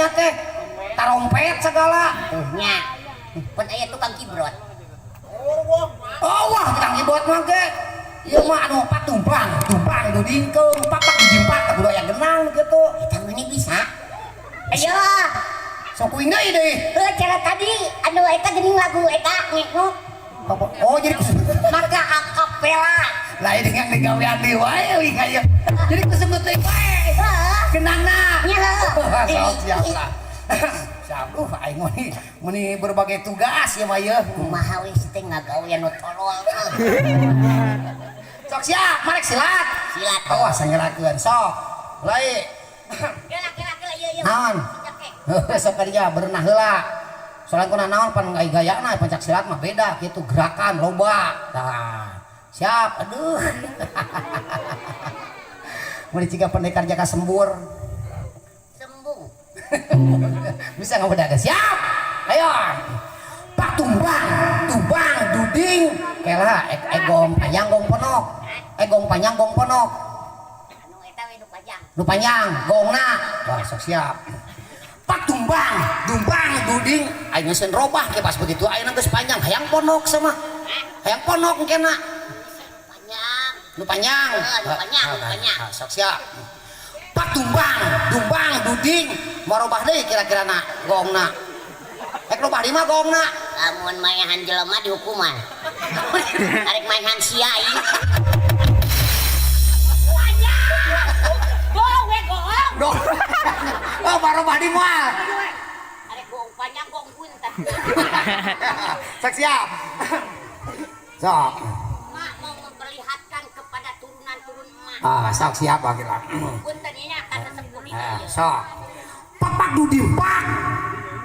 dinya teh. Tarompet segala. Tuh nya. Pun aya tukang keyboard. Oh wah, tukang keyboard mah ge. Ieu mah anu opat tumpang, tumpang dudingkeung, papak dijimpat teh kudu aya genang gitu. Eta mah bisa. Ayo. Sok kuing deui deui. Heuh cara tadi anu eta geuning lagu eta ngekok. Oh jadi Maka akapela. Lain yang digawean deui wae euy aya. Jadi kusebut deui wae. Heuh. Genangna. Nya heuh. Sok siap lah. Siap, aing meuni berbagai tugas ya mah yeuh. Kumaha we si teh ngagawean nu tolol. Sok siap, marek silat. Silat. Awas ngerakeun sok. Mulai. Kela kela kela ieu ieu. Naon? Heuh, sok ka dinya berenah heula. Soalnya kuna naon pan ai gayana pencak silat mah beda gitu gerakan loba. Tah. Siap, aduh. Mun ciga pendekar jaka sembur. Sembung. Bisa ngabedakeun. Siap. Ayo. Pak tumbang, tumbang duding. Kela egong panjang gong ponok. Egong panjang gong ponok. Anu eta we nu panjang. Nu panjang gongna. Wah, sok siap. Pak tumbang, dumbang duding. Aing geus robah ke pas begitu ayeuna geus panjang hayang ponok sama. Hayang ponok engkena. Panjang. Nu panjang. Nu panjang, nu panjang. Sok siap. Pak tumbang, dumbang duding. Marobah deui kira-kira na gongna. Ek robah di mah gongna. Lamun mayahan jelema dihukuman. Arek mayahan sia ieu. Gong we gong. Dong. Oh, marobah di moal. Arek gong panjang gong punten. Sok siap. Sok. Emak mau memperlihatkan kepada turunan-turun emak. Ah, sok siap kira. Punten ini akan sesepuh itu. Ah, sok. Pak duding pak.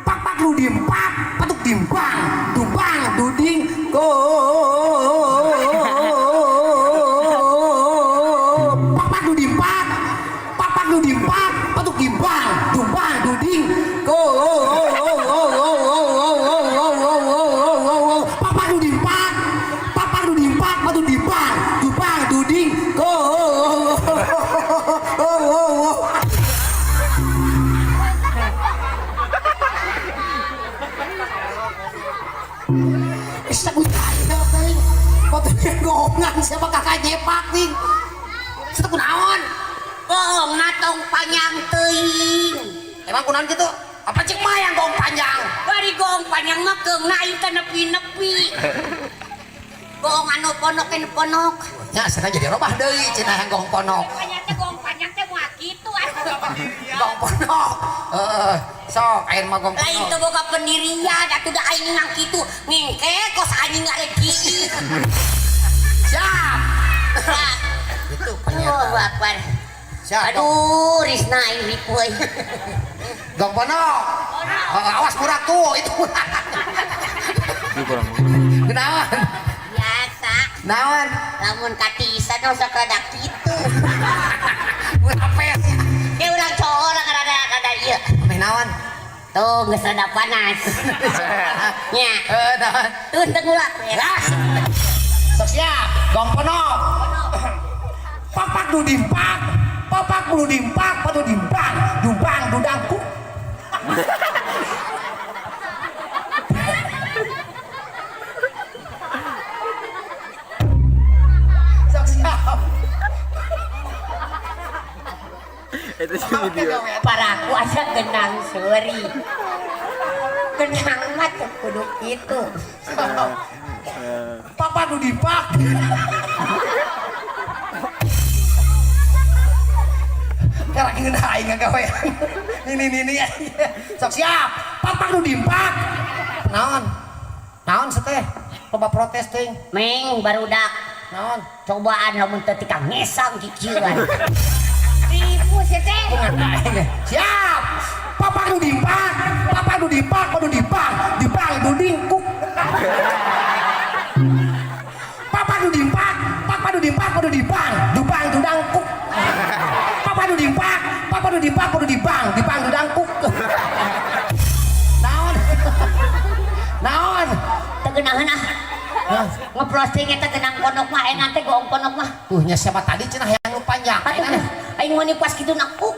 Pak duding pak, patuk dimpang, dumbang duding go. Pak duding pak. Pak duding pak, patuk dimpang, dumbang duding go. Pak duding pak. Pak duding pak, patuk dimpang, dumbang duding go. Gongan siapa kakak nyepak ting. Situ kunaon? Gong natong panjang teuing. Emang kunaon gitu? Apa cik mah yang gong panjang? Bari gong panjang mah keungna aing teh nepi-nepi. Gong anu ponok anu ponok. Nya cenah jadi robah deui cenah yang gong ponok. Panjang teh gong panjang teh moal kitu atuh. Gong ponok. Heeh, sok aing mah gong Lain ponok. teu boga pendirian atuh da aing nang kitu. Ngengke kos anjing arek kieu. Siap. Nah, Itu oh, penyerta. Akbar. Siap. Aduh, Risna aing ripuh euy. Gong ponok. Awas murah tuh itu. Kenaon? Biasa. Naon? Lamun katisan sok rada kitu. Murah pes. Ya urang cowok rada ieu. Meh naon? Tuh geus rada panas. Nya. Naon? Tuh teu ngulak we. Lah. Sok siap, gong ponok. Papak dudimpak, papak dudimpak, padu dimpang, dumbang dudangku. Sok siap. Itu sih video. Paraku asa genang seuri. Genang mah teu kudu kitu. Papa dudimpak. Karena ngeunah aing ngagawean. Ini ini. Sok siap. Papak dudimpak. Naon? Naon seteh? Loba protes teuing. Meng barudak. Naon? Cobaan lamun teu tika ngesang kikieuan. Ribu sih teh. Siap. Papak dudimpak. Papak dudimpak, padu dimpang, dimpang dudingkuk. Papa dudimpak, papa dudimpak, padu dimpang, dupang dudangkuk. Papa dudimpak, papa dudimpak, padu dimpang, dimpang dudangkuk. Naon? Naon? Teu geunaheun ah. Ngeprosting eta genang ponok mah enak teh goong ponok mah. Tuh nya siapa tadi cenah yang nu panjang. Aduh, aing mun pas kitu nakuk.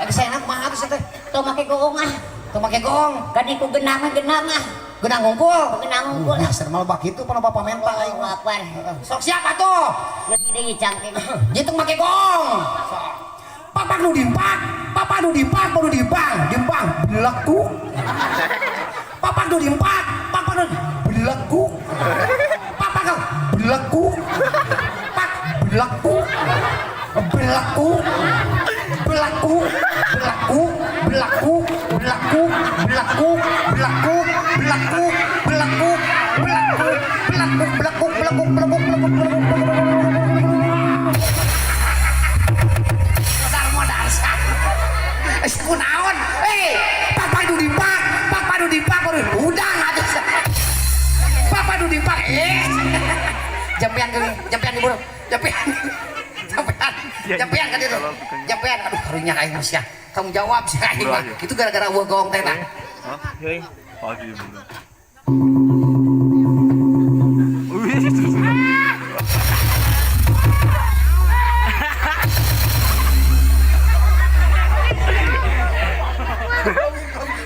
Tadi saya enak mah atuh teh. Tong make goong ah. Teu make goong. Kadi ku genang mah genang ah. Genang ngungkul. Genang ngungkul. Nah, ser malah bak itu pada bapak menta aing mah. Akbar. Sok siap atuh. Jadi deui cangking. Jitung make gong. Papak nu dimpak, papak nu dimpak, nu dibang, dimbang, belekuk. Papak nu dimpak, papak nu belekuk. Papak nu belekuk. Pak belekuk. Belekuk. Belekuk, belekuk, belekuk, belekuk, belekuk, belekuk, belekuk, belekuk, belekuk, belekuk, belekuk, belekuk, belekuk, belekuk, belekuk, belekuk. Modar modar. Kunaon? Eh, papa nu dipak, papa nu dipak, udang atuh. Papa nu dipak, eh. Jampean geuning, jampean diburu. Jampean. Jampean. Jampean ka ditu. Jampean aduh karunya aing mah sia. Tanggung jawab sia aing mah. Itu gara-gara eueuh gong teh tah. Hah? Pagi bro. Wih,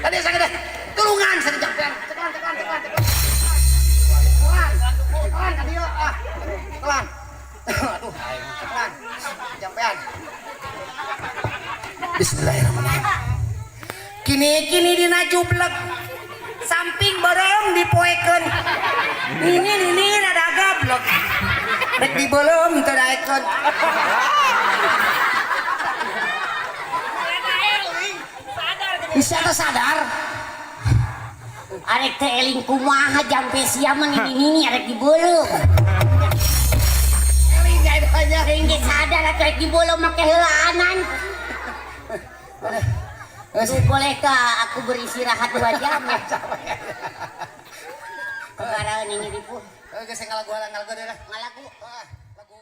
Tadi saya kata, tulungan saya jampean. Cekelan, cekelan, cekelan, cekelan. Cekelan. Cekelan ka dieu ah. Cekelan. Aduh, aing cekelan. Jampean. Bismillahirrahmanirrahim. Kini-kini dina jublek samping beureum dipoekeun. Ini ini rada gablek. Rek dibeuleum teu daekeun. Bisa teu sadar? Arek teh eling kumaha jampe sia mah nini-nini arek dibeuleum. Eling aja. Aing ge sadar atuh arek dibeuleum make heulaanan. Aduh, bolehkah aku beristirahat 2 jam ya? Perkara ini ribu. Oke, saya ngalagu ngalagu deh lah. Ngalagu. Ah, lagu.